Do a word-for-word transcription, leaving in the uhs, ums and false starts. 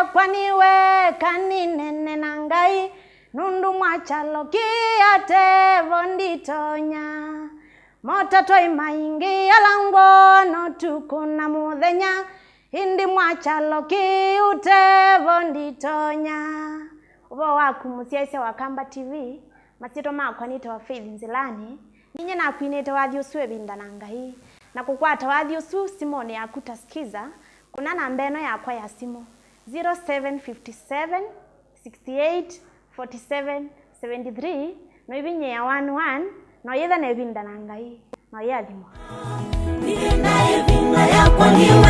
Kwani we kaninene na Ngai, nũndũ mwa kyalo kĩĩ atevo nditonya. Motatwa maingĩ ala ngwono tukũ na mũthenya, ĩndĩ mwa kyalo kĩĩ ũtevo nditonya. Ũvoo waku mũsyaĩĩsya wa Kamba T V, masyĩtwa makwa nĩtawa Faith Nzilani. Ninyie nakwinĩte wathi ũsu ĩvinda na Ngai. Na kũkwata wathi ũsu simũnĩ yaku ta Skiza, kũna namba ĩno yakwa ya simũ, zero seven five seven, six eight, forty seven, seventy three, no ivinyĩa one one, no yĩtha na ĩvinda na Ngai, no yĩathimwa. Nĩ na ĩvinda yakwa nĩ